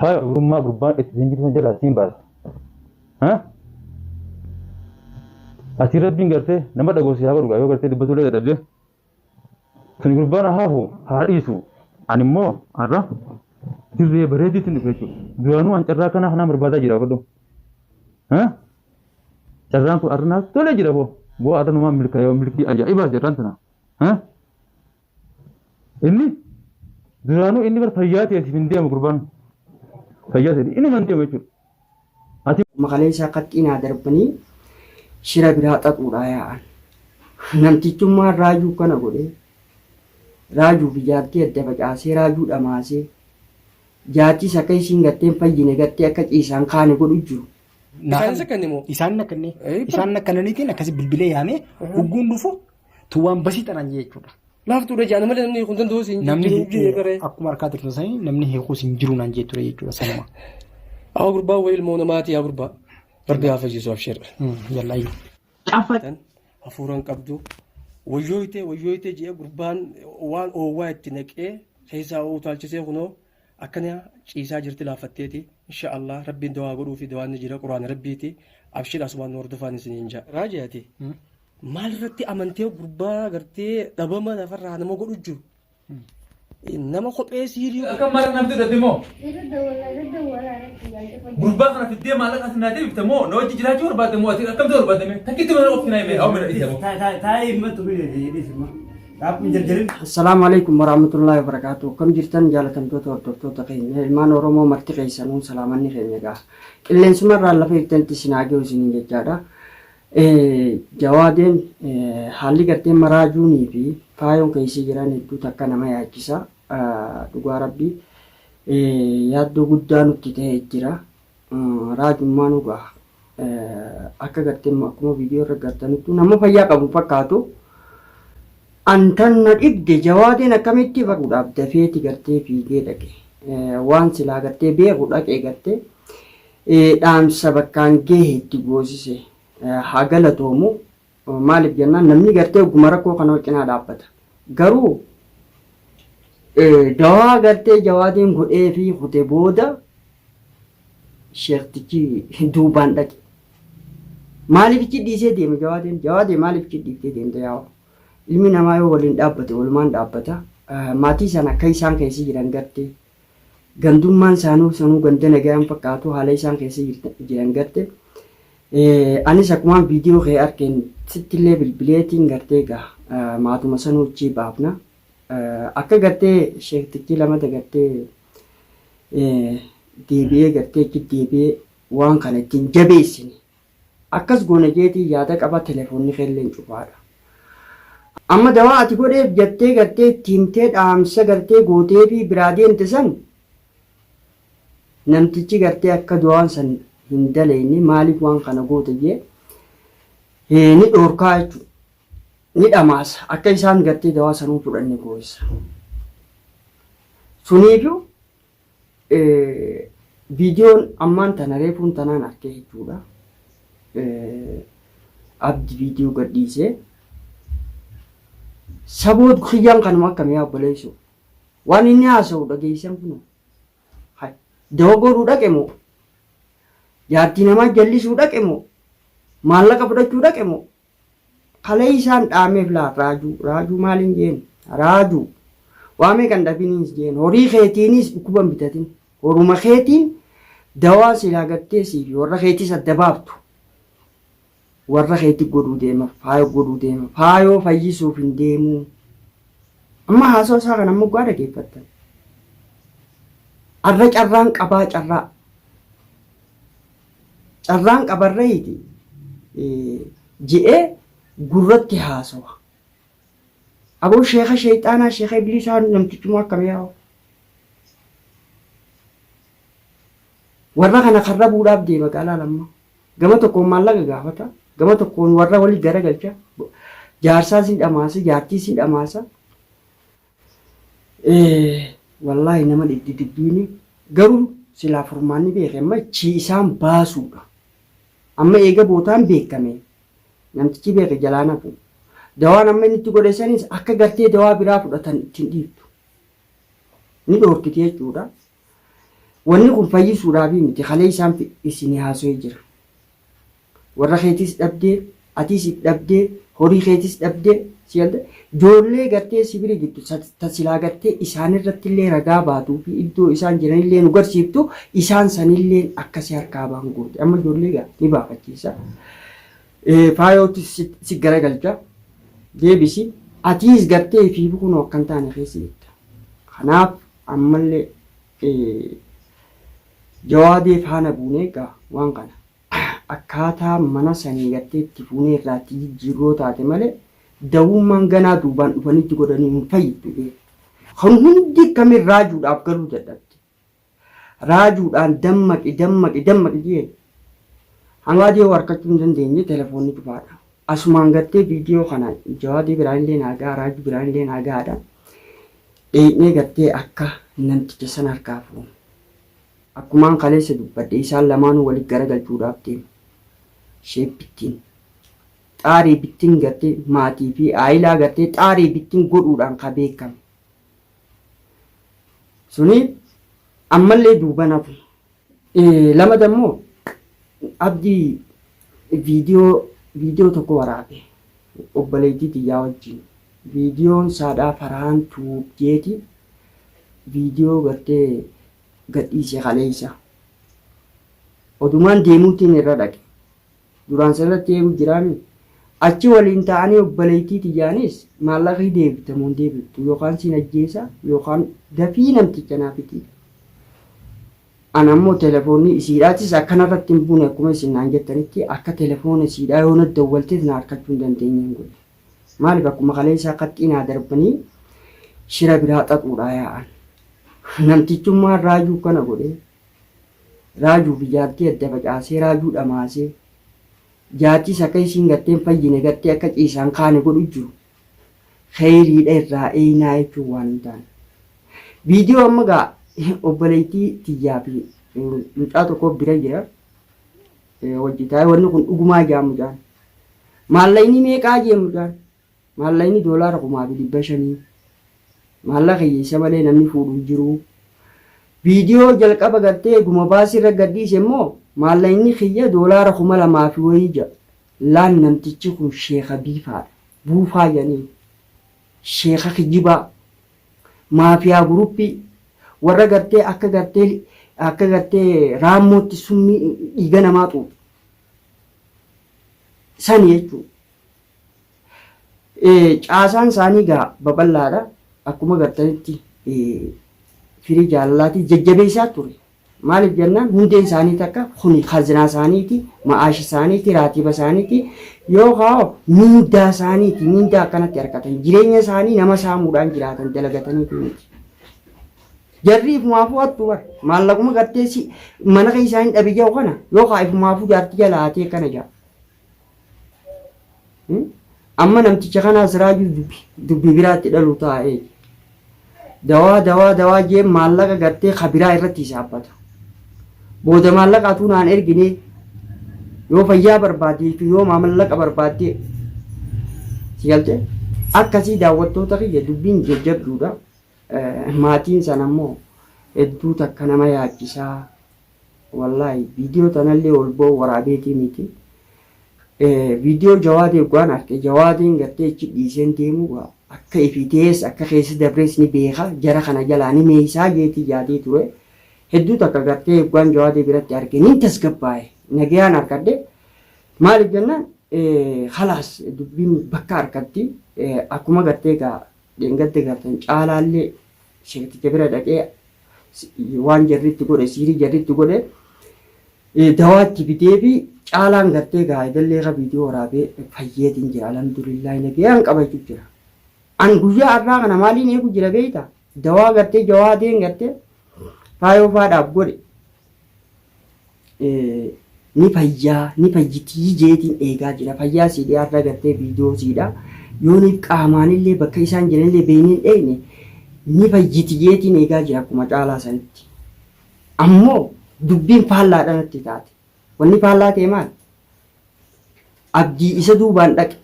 Faaya gabrummaa gurbaan itti siin jiru san jalaa siin baasa. Ha? Ati rabbiin gartee nama dhagoo si haa godhu yoo gartee dubbatuu illee dadhabde. Suni gurbaan haa hafu haa dhiisu. Ani immoo har'a dirree bareeduutti dhufe jechuudha. Duraanuu an carraa kanaa kanaan barbaadaa jira godhu. Ha? Carraan kun har'a naaf tolee jira boo. Boo har'a numaan milkaa'ee milkii ajaa'ibaa carraan tana. Ha? Inni duraanuu inni bar fayyaa ta'e siif hin deemu gurbaan. Fayyaa ta'e inni hin deemu jechuudha. Ati Maqalee isaa qaxxii naa darbanii shira biraa xaxuudhaa yaa'an. Namtichummaan raajuu kana godhee raajuu fi jaartii adda facaasee raajuu dhamaasee jaartiis akka isiin gartee hin fayyine gartee akka ciisaan kaane godhu jiru. Isaanis akka inni moo? Isaan akka inni isaan akka naniitiin akkasi bilbilee yaamee hogguun dhufu tu waan basii xanaan jee jechuudha. Laaftuudha jaan malee namni kun danda'u siin Namni jiru jee garee. akkuma harkaa turtan sanii namni hiikuus hin jiru naan jee ture jechuudha sanuma. Haa gurbaa wayi ilmoo namaati yaa gurbaa. Rabbi haa fayyisu abshir. Yallaa iyyuu. Tan hafuuran qabdu. Wayyooytee wayyooytee jee gurbaan waan oowwaa itti naqee keessaa utaalchisee kunoo akkana ciisaa jirti laaffatteeti. Insha Allah rabbiin dawaa godhuu fi dawaan ni jira quraana rabbiiti. Abshir asumaan nu hordofaan isiniin jaa. Raajiyaati. Maal irratti amantee gurbaa gartee dhabama lafarraa nama godhu jiru. Nama kophee siirii Akkam maal namti dhabde moo? Gurbaa kana fiddee maallaqa as naa deebifte moo na wajji jiraachuu barbaadde moo ati akkamtu barbaadde mee takkitti mana of naa himee haa mana dhiise moo. Taa'ee himmattu bile Dhaabbiin jarjarin. Assalaamu alaikum warahmatullahi wabarakatuh. Akkam jirtan jaalatamtoota hordoftoota keenya ilmaan Oromoo marti keessanuu salaamanni keenya gaha. Qilleensuma irraan lafa jirtanitti isin haa gahu isiniin jechaadha. Jawaadeen haalli gartee maraajuunii fi faayoon keessa jiran hedduu takka nama yaachisa. Dhugaa rabbii yaaddoo guddaa nutti ta'ee jira. Raajummaa nu gaha. Akka gartee akkuma viidiyoo irra gartanittu nama fayyaa qabu hin fakkaatu. Antan na dhibde jawaadeen akkamitti baquudhaaf dafeeti gartee fiigee dhaqe. Waan silaa gartee beeku dhaqee gartee dhaamsa bakkaan gahe itti goosise haa galatoomu. Maaliif jennaan namni gartee ogguma rakkoo kana wal cinaa dhaabbata. Garuu dawaa gartee jawaadeen godhee fi kute booda sheektichi duubaan dhaqe. Maaliif ichi dhiisee deema jawaadeen? Jawaadee maaliif ichi dhiiftee deemte yaa Ilmi namaa yoo waliin dhaabbate walumaan dhaabbata. Maatii sana akka isaan keessa jiran gartee Gandummaan isaanuu sanuu ganda nagayaa hin fakkaatu haala isaan keessa jiran garte. Anis akkumaan viidiyoo kee arkeen sittillee bilbileetiin gartee egaa maatuma sanuu achii baafna. Akka gartee sheektichi lamata gartee deebi'ee gartee achi deebi'ee waan kana ittiin jabeessine. Akkas goona jeetiin yaada qaba telefoonni keelleen cufaadha. Amma dawaa ati godheef jettee gartee itti himtee dhaamsa gartee gooteefii biraa deemte san namtichi gartee akka du'aan san hin daleyne maaliif waan kana goote jee ni dhoorkaa jechuudha. Ni dhamaasa akka isaan gartee dawaa sanuu fudhanne goosisa. Suniifuu Viidiyoon ammaan tana reefuun tanaan arkee jechuudha. Abdi viidiyoo gadhiisee. Saboo kiyyaan kanuma akkami yaa obboleessoo. Waan inni haasa'u dhageessan kunoo. Hay. Dawa godhuu dhaqe moo? Jaartii namaa jallisuu dhaqe moo? Maallaqa fudhachuu dhaqe moo? Kaleeysaan dhaameef laa raajuu raajuu maaliin jeen raajuu waa meeqan dhabiniis jeen horii keetiiniis dhukkuba hin bitatin horuma keetiin dawaa silaa gartee sii fi warra keetiis adda baaftu warra keetti godhuu deema faayoo godhuu deema faayoo fayyisuuf hin deemuu amma haasoo isaa kana moggaa dhageeffattan arra carraan qabaa carraa Carraan qabarrayiiti je'ee gurratti haasawa. Aboo sheekha sheeyxaanaa sheekha ibliisaa namtichumaa akkam yaa'u. Warra kana karrabuudhaaf deema qaalaa lamma. Gama tokkoon maallaqa gaafata. Gama tokkoon warra walii garagalcha. Jaarsaa sin dhamaasa, jaartii sin dhamaasa. Wallaahi nama dhibdi dubbiini garuu silaa furmaanni beeke amma chii isaan baasuudha. Amma eega bootaan beekame namtichi beeke jalaa nafu. Dawaan amma inni itti godhe sanis akka gartee dawaa biraa fudhatan ittiin dhiiftu. Ni dhoorkiti jechuudha. Wanni kun fayyisuudhaafii miti kaleessaan isinii haasawee jira. Warra keetis dhabdee, atiis if dhabdee, horii keetis dhabdee, si galte? Joollee gartee si bira jirtu ta silaa gartee isaanirrattillee ragaa baatuu fi iddoo isaan jiranillee nu garsiiftu isaan sanilleen akka si harkaa bahan goote. Amma ijoollee gaa ni baafachiisa. Faayootti si garagalcha. Deebisi. Atiis gartee fi kunoo akka hin taane keessa jirta. Kanaaf ammallee Jawaadee faana buunee egaa waan kana akkaataa mana sanii gartee itti fuunee irraa itti jijjiirroo taate malee dawummaan ganaa duubaan dhufanii itti godhanii hin fayyittu beeki. Kan hundi akkamiin raajuudhaaf galuu dadhabde. Raajuudhaan dammaqi dammaqi dammaqi jeen. Hangaa dhiyoo harkachuu hin dandeenye telefoonni cufaadha. Asumaan gartee viidiyoo kana Jawaadee biraan illee naa ga'a raajuu biraan illee naa ga'aadha. Dheeynee gartee akka namticha san harkaa fuunu. Akkumaan kaleessa dubbadhe isaan lamaanuu wali garagalchuudhaaf deema. Sheebbittiin. Xaarii bittin gartee maatii fi aayilaa gartee xaarii bittin godhuudhaan ka beekame. Suni ammallee duuban hafu. Lamada immoo Abdii viidiyoo viidiyoo tokko waraabe obboleettii tiyyaa wajjin. Viidiyoon saadhaa Farhaan Tube jeeti viidiyoo gartee gadhiise kaleessa. Odumaan deemuutiin irra dhaqe. Duraan sirratti eegu jiraami. Achi waliin ta'anii obboleettii tiyyaanis maallaqa hi deebifta moo hin deebiftu yookaan siin ajjeesa yookaan dafii namticha naa fixii. Ana ammoo telefoonni isiidhaatis akka narratti hin buune akkuma isin naan jettanitti akka telefoona isiidhaa yoo na dawwaltes na harkachuu hin dandeenyeen godhe. Maaliif akkuma kaleessaa qaxxii naa darbanii shira biraa xaxuudhaa yaa'an. Namtichummaan raajuu kana godhee raajuu fi jaartii adda facaasee raajuu dhamaasee jaartiis akka isiin gartee hin fayyine gartee akka ciisaan kaane godhu jiru. Kheyriidha irraa eeynaa jechuun waan hin taane. Viidiyoo amma gaa obboleettii tiyyaa fi mucaa tokko bira jira. Wajji taa'ee wanni kun dhugumaa jaa mucaan. Maallaqni meeqaa jee mucaan. Maallaqni doolaara 1500. Maallaqa hiyyeessa malee namni fuudhu hin jiru. Viidiyoo jalqaba gartee eguma baasii irra gadhiise immoo maallaqni kiyya doolaara 2000 fi wayii ja'a. Laal namtichi kun sheeka biifaadha. Buufaa jedhaniin. Sheeka kijibaa. Maafiyaa guruppii. Warra gartee akka gartee akka gartee raammootti summii dhiiga namaa xuuxu. Sani jechuudha. Caasaan isaanii gaa babal'aadha. Akkuma gartanitti firii jaalalaatii jajjabeessaa ture. Maaliif jennaan hundeen isaanii takka kuni kazinaa isaaniiti, ma'aasha isaaniiti, raatiba isaaniiti yookaan miindaa isaaniiti. Miindaa akkanatti argatan. Jireenya isaanii nama saamuudhaan jiraatan dalagataniiti miti. Jarri ifumaafuu hattu bar. Maallaquma gartee si mana keessaa hin dhabi jedhu kana yookaan ifumaafuu jaartii jala hatee kana jedha. Amma namticha kanaas raajuu dubbi dubbi biraatti dhalu taa'ee. Dawaa dawaa dawaa jee maallaqa gartee ka biraa irratti hisaabbata. Booda maallaqa atuu naan ergine yoo fayyaa barbaadde fi yoo maallaqa barbaadde si galtee akkasii daawwattoota kiyya dubbiin jajjabduudha. Maatiin sana immoo hedduu takka nama yaachisaa. Wallaahi viidiyoo tanallee ol ba'u waraabeetii miti. Viidiyoo jawaadee gwaan arke jawaadeen gartee achi dhiiseen deemu akka ifii ta'es akka keessa dabrees ni beeka jara kana jalaa ni meeysaa jeetii yaadee ture. Hedduu takka gartee gwaan jawaadee biratti arge nin tasgabbaa'e nagayaan arkadhe. Maaliif jennaan khalaas dubbiin bakka arkatti akkuma gartee gaa dheengadda gartan caalaallee sheekticha bira dhaqee waan jarri itti godhe siirii jarri itti godhe dawaa itti fidee fi caalaan gartee gaa idallee ka viidiyoo waraabee fayyeetiin jira alhamdulillaahi nagayaan qaba jechuu jira. An guyyaa har'aa kana maaliin eegu jira beektaa? Dawaa gartee jawaadeen gartee faayoo faadhaaf godhe ni fayyaa ni fayyitii jeetiin eegaa jira fayyaa siidhee har'a gartee viidiyoo siidha yooniif qaamaanillee bakka isaan jiranillee beeynee hin dheeyne ni fayyiti jeetiin eegaa jira akkuma caalaa sanitti ammoo dubbiin faallaadha natti taate wanni faallaa ta'e maal abdii isa duubaan dhaqe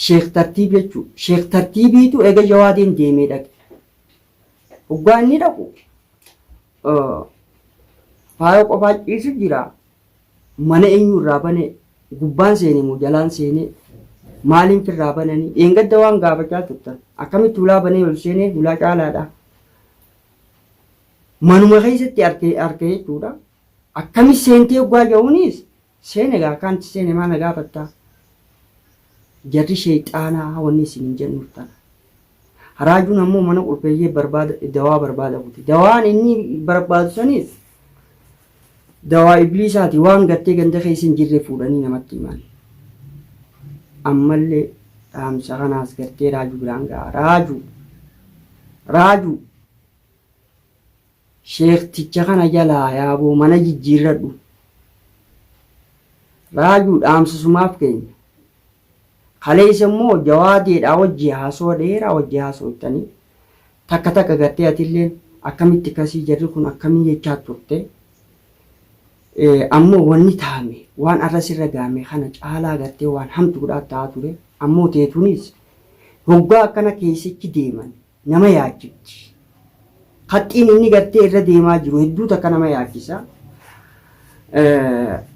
sheek tartiib jechuu sheek tartiibiitu eega jawaadeen deemee dhaqe. Hoggaa inni dhaqu faaya qofaa ciisu jira. Mana eenyu irraa bane gubbaan seene moo jalaan seene maaliin firraa bananii dheengadda waan gaafachaa turtan akkamitti hulaa banee ol seenee hulaa caalaadha. Manuma keessatti arke arke jechuudha. Akkami seentee hoggaa jedhuunis seene gaa akkaanti seene maa na gaafattaa? Jarri sheeyxaanaa wanni isin hin jennuuf tana. Raajuun ammoo mana qulfeeyyee barbaada dawaa barbaada kute. Dawaan inni barbaadu sanis dawaa ibliisaati waan gartee ganda keessa hin jirre fuudhanii namatti himan. Ammallee dhaamsa kanaas gartee raajuu biraan ga'a. Raajuu! Raajuu! Sheekticha kana jalaa yaaboo mana jijjiirradhu. Raajuu dhaamsa sumaaf keenya. Kaleessa immoo jawaadeedhaa wajji haasawa dheeraa wajji haasooytanii takka takka gartee atilleen akkamitti kasii jarri kun akkamii jechaa turte. Ammoo wanni taame waan arra sirra gaame kana caalaa gartee waan hamtuudhaa ta'aa ture. Ammoo teetunis hoggaa akkana keessichi deeman nama yaachifti. Haxxiin inni gartee irra deemaa jiru hedduu takka nama yaachisa.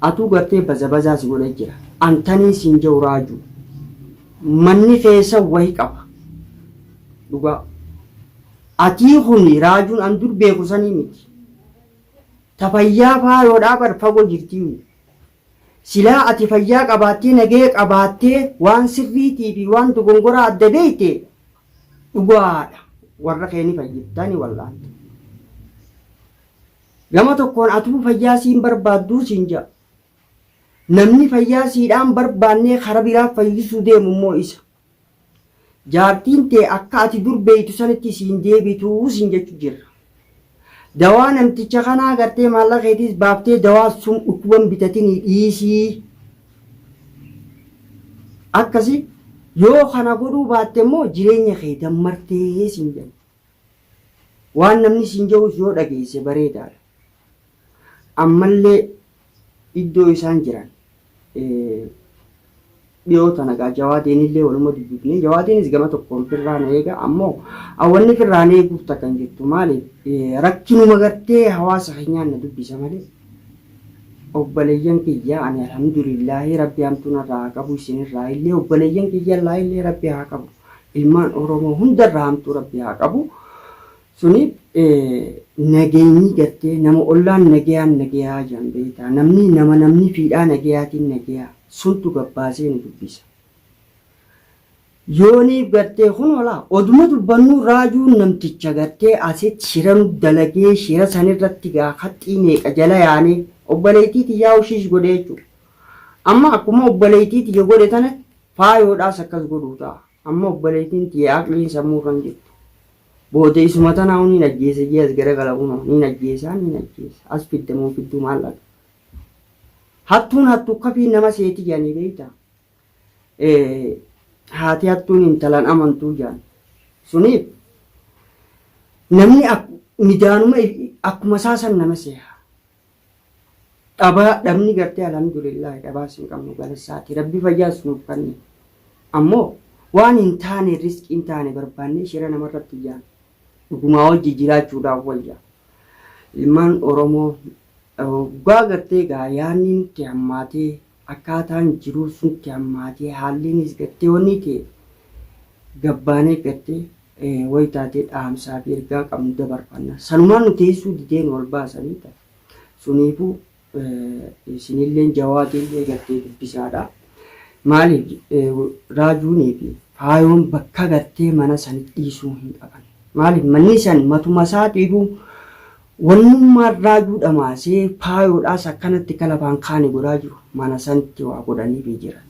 Atuu gartee baza bazaa si godhee jira. Antanii siin jedhu raajuu. Manni keessa wahi qaba. Dhugaa. Atii kuni raajuun an dur beeku sanii miti. Ta fayyaa faayoodhaa bar fagoo jirtii. Silaa ati fayyaa qabaattee nagaya qabaattee waan sirriitii fi waan dogongoraa adda beekte dhugaadha warra kee ni fayyifta ni wal'aanta. Gama tokkoon atuu fayyaa siin barbaadduu siin ja'a. Namni fayyaa siidhaan barbaannee kara biraa fayyisuu deemu immoo isa. Jaartiin tee akka ati dur beeytu sanitti siin deebitu siin jechu jirra. Dawaa namticha kanaa gartee maallaqa keetiis baaftee dawaa sun dhukkuba hin bitatinii dhiisii. Akkasi yoo kana godhuu baatte immoo jireenya kee dammartee siin jenna. Waan namni siin jedhus yoo dhageesse bareedaadha. Ammallee iddoo isaan jiran dhiyoo tana gaa Jawaadeenillee waluma dubbifne. Jawaadeenis gama tokkoon firraa na eega ammoo wanni firraa na eeguuf takka hin jirtu. Maaliif rakkinuma gartee hawaasa keenyaan na dubbisa malee obboleeyyan kiyya ani alhamdulillaahi rabbi hamtuu narraa haa qabu isinirraa illee obboleeyyan kiyya irraa illee rabbi haa qabu ilmaan Oromoo hundarraa hamtuu rabbi haa qabu. Suni nageenyi gartee nama ollaan nagayaan nagayaa jedhan beektaa namni nama namni fiidhaa nagayaatiin nagayaa suntu gabbaasee nu dubbisa. Yooniif gartee kun olaa oduma dubbannuu raajuun namticha gartee asitti shira nu dalagee shira sanirratti gaa haxxii meeqa jala yaanee obboleettii tiyyaa ushiish godhee jechuudha. Amma akkuma obboleettii tiyya godhe tana faayoodhaas akkas godhuu ta'a. Amma obboleettiin tiyya aqliin sammuu irra hin jirtu. Booda isuma tanaahu niin ajjeesa jee as garagala kunoo niin ajjeesaa niin ajjeesa as fidda moo fidduu maallaqa. Hattuun hattu kafii nama seeti jedhanii beektaa? Haati hattuun intalan amantuu jedhan. Suniif namni midaanuma akkuma isaa san nama seeha. Dhabaa dhabni gartee alhamdulillaahi dhabaas hin qabnu galassaati rabbi fayyaas nuuf kanne ammoo waan hin taane riskii hin taane barbaannee shira namarratti iyyaan dhugumaa wajji jiraachuudhaaf wayya ilmaan oromoo hoggaa gartee gaa yaanni nutti hammaatee akkaataan jiruu nutti hammaatee haalliinis gartee wanni ta'e gabbaanee gartee wayi taatee dhaamsaa fi ergaa qabnu dabarfanna sanumaan nu teessuu didee nu ol baasanii ta'a. Suniifuu isinilleen jawaadiillee gartee dubbisaadha. Maaliif raajuunii fi faayoon bakka gartee mana sani dhiisuu hin qaban. Maaliif manni san matuma isaatiifuu wannummaan raajuu dhamaasee faayoodhaas akkanatti akka lafaan kaane godhaa jiru mana sanitti waa godhaniifi jiran.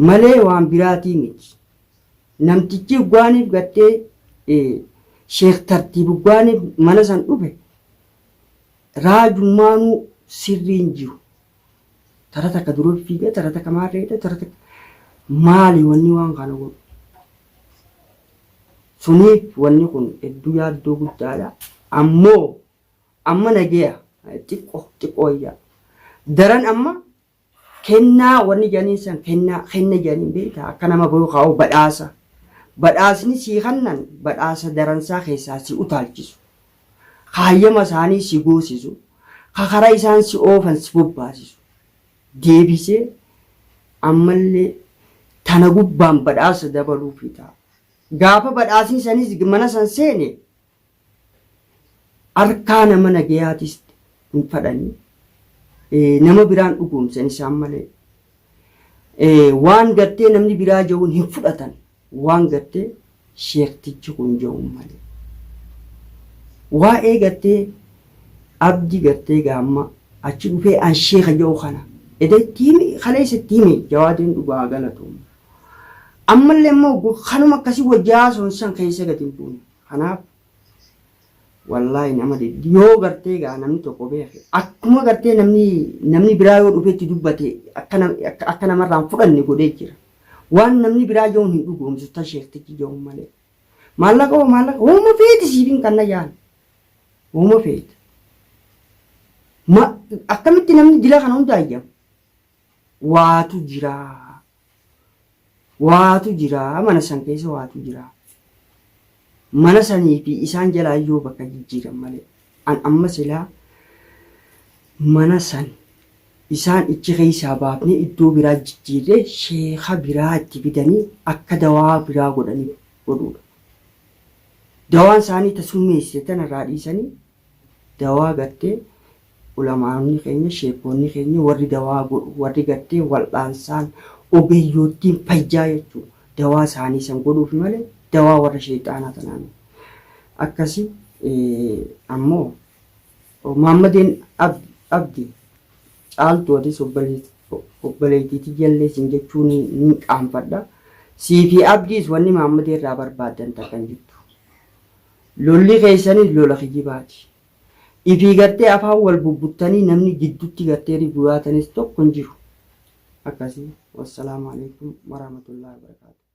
Malee waan biraatii miti. Namtichi uggaaniif gartee sheekh tartiib uggaaniif mana san dhufe raajummaanuu sirrii hin jiru. Tara takka dura fiiga, tara takka maarreedha, tara takka maali wanni waan kana godhu. Suniif wanni kun hedduu yaaddoo guddaadha. Ammoo amma nageya xiqqoo xiqqoo wayyaa. Daran amma Kennaa wanni jedhaniin san kennaa kenna jedhaniin beektaa akka nama beekaa'u badhaasa. Badhaasni sii kannan badhaasa daransaa keessaa si utaalchisu. Ka hayyama isaanii si goosisu, ka karaa isaan si oofan si bobbaasisu. Deebisee ammallee tana gubbaan badhaasa dabaluufi ta'a. Gaafa badhaasni sanis mana san seene harkaa nama nagayaatis hin fadhani. Nama biraan dhugoomsan isaan malee. Waan gartee namni biraa ja'uun hin fudhatan. Waan gartee sheektichi kun ja'uun malee. Waa'ee gartee abdi gartee gaamma achi dhufee an sheeka ja'u kana. Eda itti himi kaleessa itti himi jawaadeen dhugaa galatoomu. Ammallee immoo kanuma akkasii wajji haasa'uun san keessa gadi hin buune. Kanaaf wallaahi nama yoo gartee gaa namni tokko beeke akkuma gartee namni namni biraa yoo dhufee itti dubbate akka akka namarraa hin fudhanne godhee jira. Waan namni biraa ja'uun hin dhugoomsu ta sheektichi ja'uun malee. Maallaqa hoo maallaqa hooma feeti siif hin kanna jaan. Hooma feeti. Ma akkamitti namni dila kana hunda hayyama? Waatu jiraa. Waatu jira mana san keessa waatu jira. Mana sanii fi isaan jalaa yoo bakka jijjiiran malee. An amma silaa mana san isaan ichi keessaa baafnee iddoo biraa jijjiirree sheeka biraa itti fidanii akka dawaa biraa godhanii godhuudha. Dawaan isaanii ta summeessite tanarraa dhiisanii dawaa gartee ulamaa'onni keenya sheekkoonni keenya warri dawaa godhu warri gartee wal'aansaan ogeeyyoottiin fayyaa jechuu dawaa isaanii san godhuufi malee dawaa warra sheeyxaanaa tanaa miti. Akkasi ammoo Maammadeen Abdi caaltuu atis obboleettii tiyyallee sin jechuu ni qaanfadha. Sii fi Abdiis wanni Maammadee irraa barbaaddan takka hin jirtu. Lolli keessanis lola kijibaati. Ifii gartee afaan wal bubbuttanii namni jiddutti gartee rigu yaatanis tokko hin jiru. Akkasi. Wassalaamu alaikum warahmatullahi wabarakatuh.